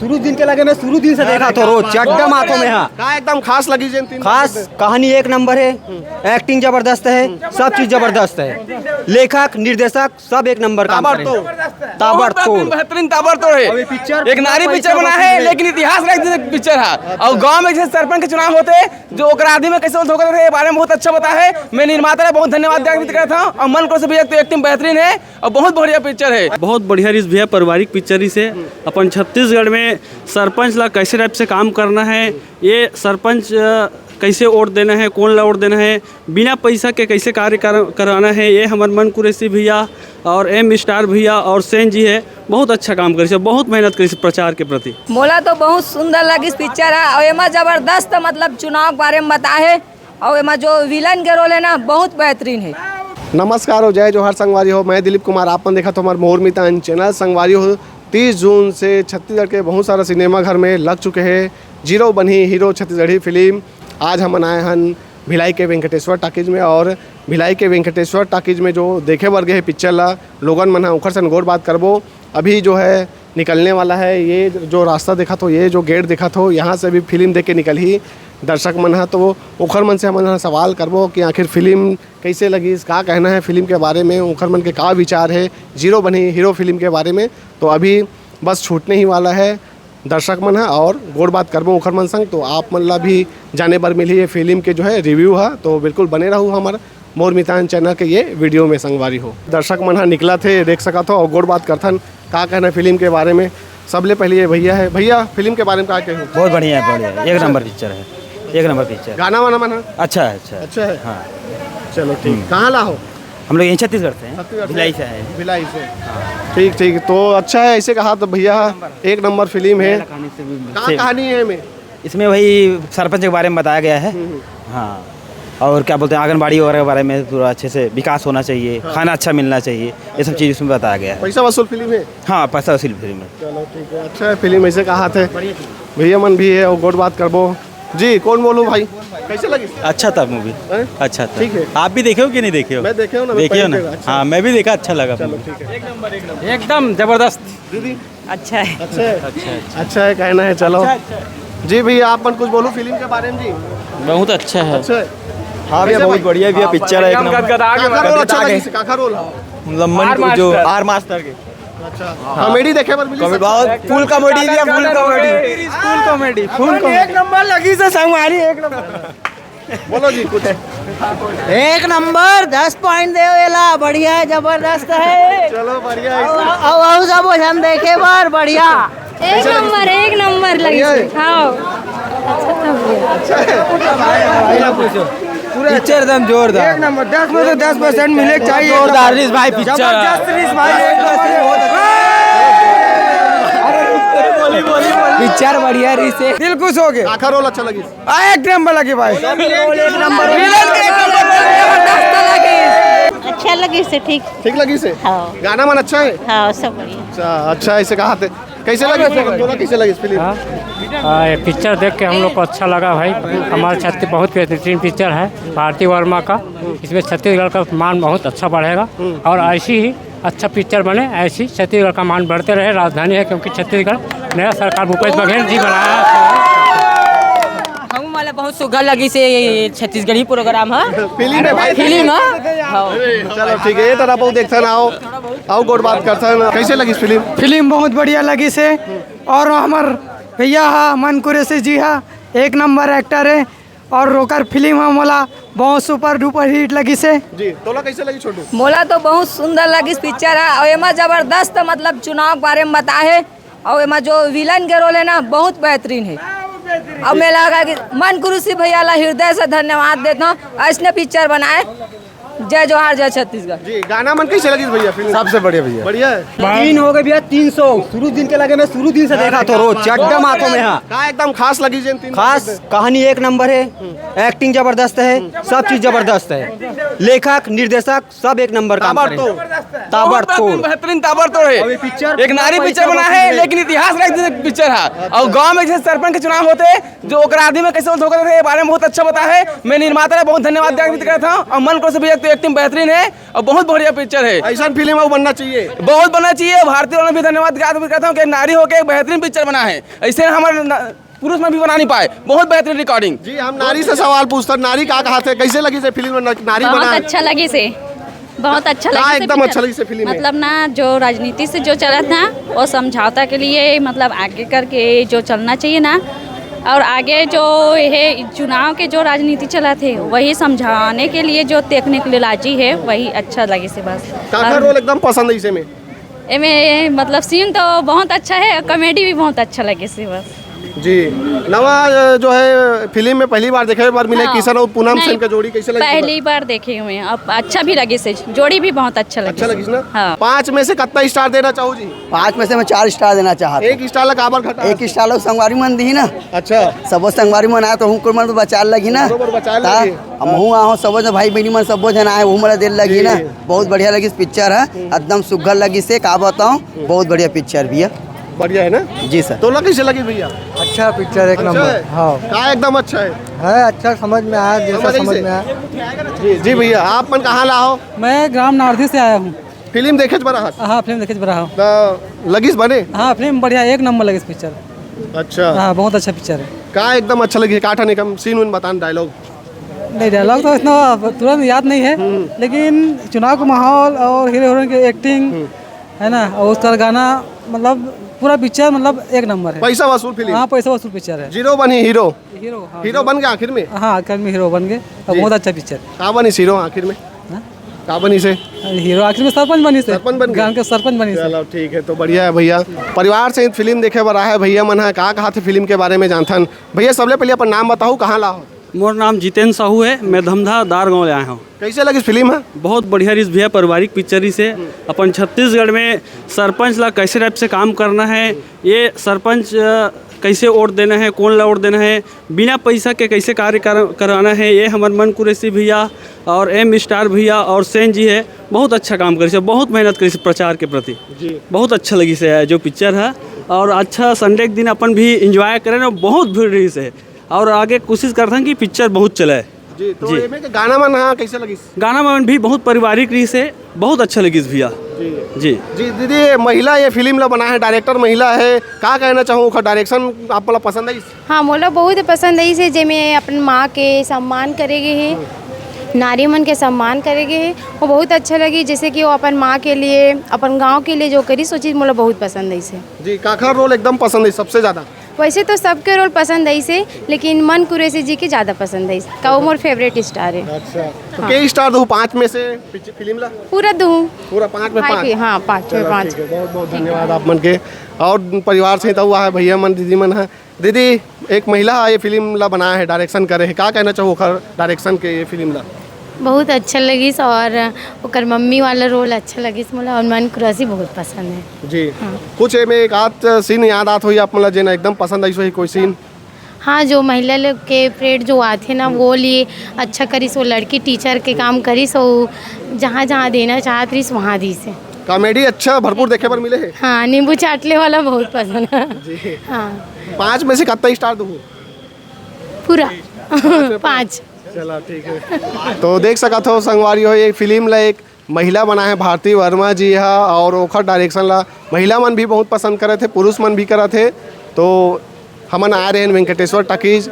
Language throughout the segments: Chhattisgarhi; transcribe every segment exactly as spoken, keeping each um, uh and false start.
शुरू दिन के लगे, मैं शुरू दिन से देखा थो रोज, एकदम आथो मैं। हाँ, का एकदम खास लगी जेन तीन खास कहानी एक नंबर है, एक्टिंग जबरदस्त है, सब चीज जबरदस्त है। लेखक, निर्देशक, सब एक नंबर काम करे। ताबड़तोड़। बहुत बेहतरीन, बेहतरीन, ताबड़तोड़ है। अभी पिक्चर एक नारी पिक्चर बना है, लेकिन इतिहास रख दे पिक्चर है। और गांव में जैसे सरपंच के चुनाव होते हैं, जो ओकरा आदमी में कैसे धोखा देते हैं, ये बारे में बहुत अच्छा बता है। मैं निर्माता ला बहुत धन्यवाद व्यक्त करता हूँ। और मन को से भी एक तो एक्टिंग बेहतरीन है और बहुत बढ़िया पिक्चर है। बहुत बढ़िया रिस भैया, पारिवारिक पिक्चर रिस है। अपन छत्तीसगढ़ में सरपंच ला कैसे टाइप से काम करना है, ये सरपंच, अ, कैसे वोट देना है, कौन ला वोट देना है, बिना पैसा के कैसे कार्य कर-, कराना है, ये हमर मन कुरैशी भैया और एम स्टार भैया और सेन जी है, बहुत अच्छा काम करिस, बहुत मेहनत करिस प्रचार के प्रति। मोला तो बहुत सुंदर लगिस पिक्चर है, और एमा जबरदस्त, मतलब, चुनाव के बारे में बताए है, और एमा जो विलन के रोल है ना, बहुत बेहतरीन है। नमस्कार हो, जय जोहार संगवारी हो, मैं दिलीप कुमार, आप मन देखत हो हमर मोर मितान चैनल। संगवारी हो, तीस जून से छत्तीसगढ़ के बहुत सारा सिनेमा घर में लग चुके हैं जीरो बनही हीरो छत्तीसगढ़ी फिल्म। आज हमन आए हन भिलाई के वेंकटेश्वर टॉकीज में, और भिलाई के वेंकटेश्वर टॉकीज में जो देखे बर गे हे पिक्चर ला, लोगन मन ह, ओखर सन गोठ बात करबो। अभी जो है निकलने वाला है, ये जो रास्ता देखत हो, ये जो गेट देखत हो, यहाँ से अभी फिल्म देख के निकलही दर्शक मन ह। तो ओखर मन से हमन ह सवाल करबो कि आखिर फिल्म कैसे लगिस, का कहना है फिल्म के बारे में, ओखर मन के का विचार है जीरो बनही हीरो फिल्म के बारे में। तो अभी बस छूटने ही वाला है दर्शक मन ह, और गोठ बात करबो ओखर मन संग, तो आप मन ला भी जाने बर मिलही ये फिल्म के जो है रिव्यू ह। तो बिल्कुल बने रहू हमर मोर मितान चैनल के ये वीडियो में संगवारी हो। दर्शक मन ह निकलत हे, देख सकत हो, और गोठ बात करथन का कहना फिल्म के बारे में। सबले पहले ये भैया है, भैया फिल्म के बारे में का कहू? बहुत बढ़िया है, बढ़िया है, एक नंबर पिक्चर है, एक नंबर पिक्चर। गाना वाना मन ह? अच्छा है, अच्छा है। अच्छा है? हाँ। चलो ठीक। हम्म। कहाँ ला हो? हम लोग यहीं छत्तीसगढ़ से हैं, छत्तीसगढ़ से? भिलाई से आए हैं। भिलाई से। ठीक ठीक, तो अच्छा है, ऐसे कहा तो भैया एक नंबर फिल्म है। नया कहानी से भी का से कहानी है में? इसमें वही सरपंच के बारे में बताया गया है। हम्म, हम्म। हाँ, और क्या बोलते हैं, आंगनबाड़ी वगैरह के बारे में पूरा अच्छे से विकास होना चाहिए, हाँ। खाना अच्छा मिलना चाहिए, ये सब चीज़ इसमें बताया गया है। पैसा वसूल फिल्म है? हाँ, पैसा वसूल फिल्म है। चलो ठीक है, अच्छा है फिल्म, ऐसे कहा थे भैया मन भी है और गोठ बात करबो। जी, कौन बोलू भाई, कैसे लगी? अच्छा था मूवी। हैं? अच्छा था। ठीक है। आप भी देखे हो कि नहीं देखे हो? मैं देखे हूँ ना, मैं देखे हो पहले ना? देखा, अच्छा। हाँ, मैं भी देखा, अच्छा लगा चलो मूवी। ठीक है। एकदम जबरदस्त। दीदी? अच्छा है। अच्छा है? अच्छा, अच्छा। अच्छा है, कहना है, चलो। अच्छा, अच्छा। जी भैया, आप मन कुछ बोलू फिल्म के बारे में जी? बहुत अच्छा है। अच्छा है? हाँ भैया, कैसे बहुत भाई? बढ़िया भैया, पिक्चर है एक नंबर। गदगदा के काखर रोल अच्छा लगिस, काखर रोल? मतलब मन आर को जो मास्टर। आर मास्टर के। अच्छा। हाँ। कॉमेडी देखे बर मिली कॉमेडी सकता है? बहुत, फुल कॉमेडी भैया, फुल कॉमेडी। फुल कॉमेडी, फुल अपन कॉमेडी। एक नंबर लगिस संगवारी, एक नंबर। बोलो जी कुछ। एक नंबर, दस पॉइंट देव एला, बढ़िया है, जबरदस्त है। चलो बढ़िया है। अउ, अउ, अउ सब झन देखे बर बढ़िया। एक नंबर, एक नंबर लगिस। बढ़िया है। हाँ। अच्छा है। पिक्चर एकदम जोरदार। एक नंबर, दस में से दस परसेंट मिले चाहिए। जोरदार रिस भाई पिक्चर। जबरदस्त रिस भाई, एक नंबर। पिक्चर बढ़िया रिस है। दिल खुश हो गए। काखर रोल अच्छा लगिस? आ, एक नंबर लगे भाई। अच्छा लगिस से ठीक। ठीक लगिस से? हाँ। गाना मन अच्छा है? हाँ, सब बढ़िया। अच्छा, अच्छा, ऐसे कहा थे। कैसे लगिस फिल्म? तोला कैसे लगिस फिल्म? हाँ। आ, ये पिक्चर देख के हम लोग को अच्छा लगा भाई। हमारे छत्तीस, बहुत बेहतरीन पिक्चर है भारती वर्मा का। इसमें छत्तीसगढ़ का मान बहुत अच्छा बढ़ेगा और ऐसी ही अच्छा पिक्चर बने, ऐसी छत्तीसगढ़ का मान बढ़ते रहे। राजधानी है क्योंकि छत्तीसगढ़ नया सरकार भूपेश बघेल जी बनाया है। हमू मन ला बहुत सुघर लगिस हे छत्तीसगढ़ी प्रोग्राम ह। फिल्म है भाई। फिल्म ह। हाँ। चलो ठीक है, ये तरह बहुत देखथन, आओ, आओ गोठ बात करथन। कैसे लगिस फिल्म? फिल्म बहुत बढ़िया लगिस हे और हमर भैया हा मन कुरैशी जी हा एक नंबर एक्टर हे। और ओकर फिल्म ह मोला बहुत सुपर डुपर हिट लगिस हे। जी, तोला कैसे लगिस छोटू? मोला तो बहुत सुंदर लगिस पिक्चर ह, और एमा जबरदस्त, मतलब, चुनाव के बारे में बताए हे, और एमा जो विलन के रोल हे ना, बहुत बेहतरीन हे। और मैं लगा कि मन कुरैशी भैया ला हृदय से धन्यवाद देता हूँ, ऐसने पिक्चर बनाए। जय जोहार, जय छत्तीसगढ़। जी, गाना मन कैसे लगिस भैया फिल्म? सबसे बढ़िया भैया। बढ़िया है। तीन हो गए भैया, तीन सौ। शुरू दिन के लगे, मैं शुरू दिन से देखा थो रोज, चड्डा माथो में। हाँ। का एकदम खास लगिस जेन तीन खास कहानी एक नंबर है, एक्टिंग जबरदस्त है, सब चीज जबरदस्त है, लेखक, निर्देशक, सब एक नंबर काम करे। ताबड़तोड़। ताबड़तोड़। बेहतरीन, ताबड़तोड़ है। एक नारी पिक्चर बना है, लेकिन इतिहास रख दे पिक्चर है। और गांव में जैसे सरपंच के चुनाव होते, जो ओकरा आदमी में कैसे धोखा देते, ये बारे में बहुत अच्छा बता है। मैं निर्माता ला बहुत धन्यवाद व्यक्त करता हूँ और मन को से भी एक एक्टिंग बेहतरीन है और बहुत बढ़िया पिक्चर है। ऐसा फिल्म अउ बनना चाहिए। बहुत बनना चाहिए। भारती वाला भी धन्यवाद करता हूँ कि नारी होकर एक बेहतरीन पिक्चर बना है। ऐसे हमारे पुरुष मन भी बना नहीं पाए। बहुत बेहतरीन रिकॉर्डिंग। जी, हम नारी से सवाल पूछथन, नारी का कहाथे, कैसे लगिस ये फिल्म में नारी बहुत बना है? अच्छा लगिस हे। बहुत अच्छा का लगिस हे एकदम पिक्चर। अच्छा लगिस हे फिल्म में? मतलब ना, जो राजनीति से जो चलत ना, वो समझौता के लिए मतलब आगे करके जो चलना चाहिए ना, और आगे जो ये चुनाव के जो राजनीति चलत हे, वही समझाने के लिए जो टेक्निकलॉजी है, वही अच्छा लगिस हे बस। काकर और रोल एकदम पसंद है इसे में? एमे मतलब सीन तो बहुत अच्छा है, कॉमेडी भी बहुत अच्छा लगिस हे बस। जी। नवा, अ, जो है फिल्म में पहली बार देखे बार मिले हाँ। किशन और पूनम नहीं, सेन का जोड़ी कैसे लगी? पहली बार देखे हुए हैं, अब अच्छा भी लगिस हे, जोड़ी भी बहुत अच्छा लगिस। अच्छा लगिस ना? हाँ। पाँच में से कितना स्टार देना चाहो जी? पाँच में से मैं चार स्टार देना चाहत हूँ। एक स्टार ला काबर घटा? एक स्टार ला संगवारी मन दी ना। अच्छा। सबो संगवारी मन आए तो हुकुर मन तो बचाए लगी ना। बरोबर बचाए ता लगी। हमहू आहो, सबो जन भाई बहिनी मन सबो जन आए, ओहू मन ला देर लगी ना। जी। बहुत बढ़िया लगिस पिक्चर ह, एकदम सुग्घर लगिस हे, का बताऊं, बहुत बढ़िया पिक्चर भैया। बढ़िया है ना? जी सर। तोला कैसे लगी भैया? अच्छा पिक्चर, एक अच्छा नंबर है। हाँ। का एकदम अच्छा है? है अच्छा, समझ में आया, जैसा समझ समझ से? में आया। जी, जी भैया, आप मन कहाँ ला हो? मैं ग्राम नारदी से आया हूँ। फिल्म देखे बर आए? हाँ, फिल्म देखे बर आए हूँ। तो लगिस बने? हाँ, फिल्म बढ़िया, एक नंबर लगिस पिक्चर। अच्छा। हाँ, बहुत अच्छा पिक्चर है। का एकदम अच्छा लगिस, का ठन एकम सीन उन बतान, डायलॉग? नहीं, डायलॉग तो इतना तुरंत याद नहीं है, हम्म। लेकिन चुनाव का माहौल और हीरो हीरोइन की एक्टिंग, हम्म। है ना, और उसका गाना, मतलब पूरा पिक्चर मतलब एक नंबर है। पैसा वसूल फिल्म। हाँ, पैसा वसूल पिक्चर है। जीरो बनी हीरो। हीरो, हाँ, हीरो हीरो। बन गया आखिर में? हाँ, आखिर में हीरो बन गए। और जी। बहुत अच्छा पिक्चर। का बनिस हीरो आखिर में? हाँ? का बनिस हे? अरे, हीरो आखिर में सरपंच बनिस हे। सरपंच बन गए? गांव के सरपंच बनिस हे। चलो ठीक है, तो बढ़िया है भैया। परिवार सहित फिल्म देखे बर आए हे भैया मन ह, का कहाथे फिल्म के बारे में जानथन। भैया सबले पहले अपन नाम बताओ, कहाँ ला हो? मोर नाम जितेंद्र साहू है, मैं धमधा दार गांव ले आए हूँ। कैसे लगिस फिल्म ह? बहुत बढ़िया रहिस भैया, पारिवारिक पिक्चर रहिस हे। अपन छत्तीसगढ़ में सरपंच ला कैसे टाइप से काम करना है, ये सरपंच, अ, कैसे वोट देना है, कौन ला वोट देना है, बिना पैसा के कैसे कार्य कर-, कराना है, ये हमर मन कुरैशी भैया और एम स्टार भैया और सेन जी है, बहुत अच्छा काम करिस हे, बहुत मेहनत करिस हे प्रचार के प्रति। जी। बहुत अच्छा लगिस हे जो पिक्चर है, और अच्छा संडे के दिन अपन भी एंजॉय करेन, बहुत भीड़ रहिस हे। और आगे कोशिश करथन कि पिक्चर बहुत चले। जी, तो जी। एमे के गाना मन ह कैसे लगिस? गाना मन भी बहुत पारिवारिक रहिस हे, बहुत अच्छा लगिस भैया। जी। जी। जी, दीदी, ये महिला ये फिल्म ला बनाए हे, डायरेक्टर महिला है, का कहना चाहूँ, ओकर डायरेक्शन आप ला पसंद आइस? हाँ, मोला बहुत पसंद आइस हे, जेमे अपन माँ के सम्मान करे गे हे, नारी मन के सम्मान करे गे हे, वो बहुत अच्छा लगिस। जैसे कि वो अपन माँ के लिए, अपन गाँव के लिए जो करिस, वो चीज़ मोला बहुत पसंद आइस हे। जी, काखर रोल एकदम पसंद है सबसे ज्यादा? वैसे तो सबके रोल पसंद आइस हे, लेकिन मन कुरैशी जी के ज्यादा पसंद आइस हे। का वो मोर फेवरेट स्टार है। अच्छा, तो हाँ। के स्टार दो पाँच में से पिच-, फिल्म ला? पूरा दो। पूरा पाँच में पाँच पाँच? भी, हाँ, पाँच में चलो, पाँच। ठीक है, बहुत बहुत धन्यवाद आप मन के। और परिवार से तो हुआ है, भैया मन, दीदी मन है। दीदी, एक महिला ये फिल्म ला बनाए हे, डायरेक्शन करे हे, का कहना चाहू ओकर डायरेक्शन के ये फिल्म ला? बहुत अच्छा लगिस और ओकर मम्मी वाला रोल अच्छा लगिस मोला, और मन कुरैशी बहुत पसंद है। जी। हाँ। कुछ एमे एक आध सीन याद आत होही आप मन ला, जेन एकदम पसंद आइस होही कोई सीन? हाँ, जो महिला लोग के परेड जो आथे ना, हम्म। वो लिए अच्छा करिस, वो लड़की टीचर के काम करिस, वो जहाँ जहाँ देना चाहत रहिस, वहाँ दिस हे। कॉमेडी अच्छा भरपूर देखे बर मिले हे। हाँ, नींबू चाटले वाला बहुत पसंद है। जी। हाँ। पाँच में से कितना स्टार दूँ? पूरा। पाँच में पाँच। चला, ठीक है। तो देख सकत हो संगवारी हो, ये फिल्म ला एक महिला बनाए हे भारती वर्मा जी हा, और ओखर डायरेक्शन ला महिला मन भी बहुत पसंद करत हे, पुरुष मन भी करत हे। तो हमन आए रहे वेंकटेश्वर टॉकीज।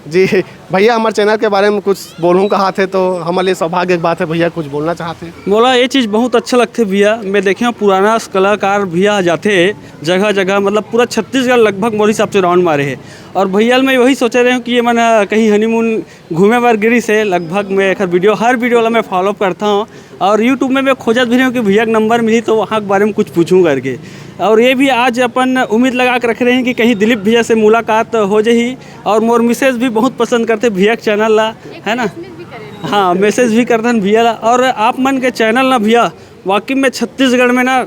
जी भैया, हमारे चैनल के बारे में कुछ बोलूँ कहाथे, तो हमारे लिए सौभाग्य की बात है भैया, कुछ बोलना चाहते हैं? मोला ये चीज़ बहुत अच्छा लगथे भैया, मैं देखे हूँ पुराना कलाकार भैया जाथे जगह जगह, मतलब पूरा छत्तीसगढ़ लगभग मोर हिसाब से राउंड मारे हे। और भैया, मैं वही सोचे रहे हूँ कि ये मन, अ, कहीं हनीमून घूमे बर गिरिस हे। लगभग मैं एकर वीडियो, हर वीडियो ला मैं फॉलो करता हूँ, और YouTube में मैं खोजत भी रहे हूँ कि भैया के नंबर मिली तो वहाँ के बारे में कुछ पूछूँ करके। और ये भी आज अपन उम्मीद लगा के रखे रहे हैं कि कहीं दिलीप भैया से मुलाकात हो जाही। और मोर मिसेज भी बहुत पसंद करथे भैया के चैनल ला, है ना? हाँ, मैसेज भी करथन भैया ला। और आप मन के चैनल ना भैया, वाकई में छत्तीसगढ़ में ना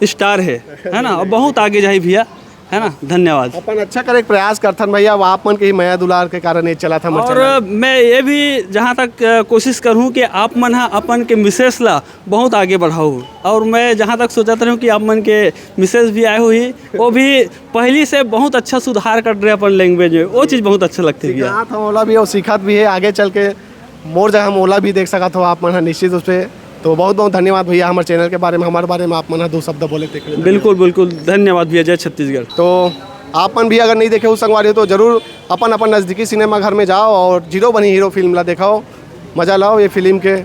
स्टार है, है ना? और बहुत आगे जाही भैया, है ना? धन्यवाद। अपन अच्छा करे के प्रयास करथन भैया, अब आप मन के ही मया दुलार के कारण ये चलत हे हमर और चैनल। मैं ये भी जहाँ तक, अ, कोशिश करूँ कि आप मन हा अपन के मिसेस ला बहुत आगे बढ़ाओ, और मैं जहाँ तक सोचत रहूँ कि आप मन के मिसेस भी आए होही, वो भी पहली से बहुत अच्छा सुधार कर रहे अपन लैंग्वेज में, वो चीज़ बहुत अच्छा लगथे भैया। सिखात हम ओला भी, और सिखात भी है आगे चल के। मोर जगह मोला भी देख सकत हो आप मन ह निश्चित रूप से। तो बहुत बहुत धन्यवाद भैया, हमर चैनल के बारे में, हमर बारे में आप मन ह दो शब्द बोले तेकर लिए। बिल्कुल बिल्कुल, धन्यवाद भैया, जय छत्तीसगढ़। तो आप मन भी अगर नहीं देखे हो संगवारी हो, तो जरूर अपन अपन नज़दीकी सिनेमा घर में जाओ और जीरो बनी हीरो फिल्म ला देखाओ, मज़ा लाओ ये फिल्म के।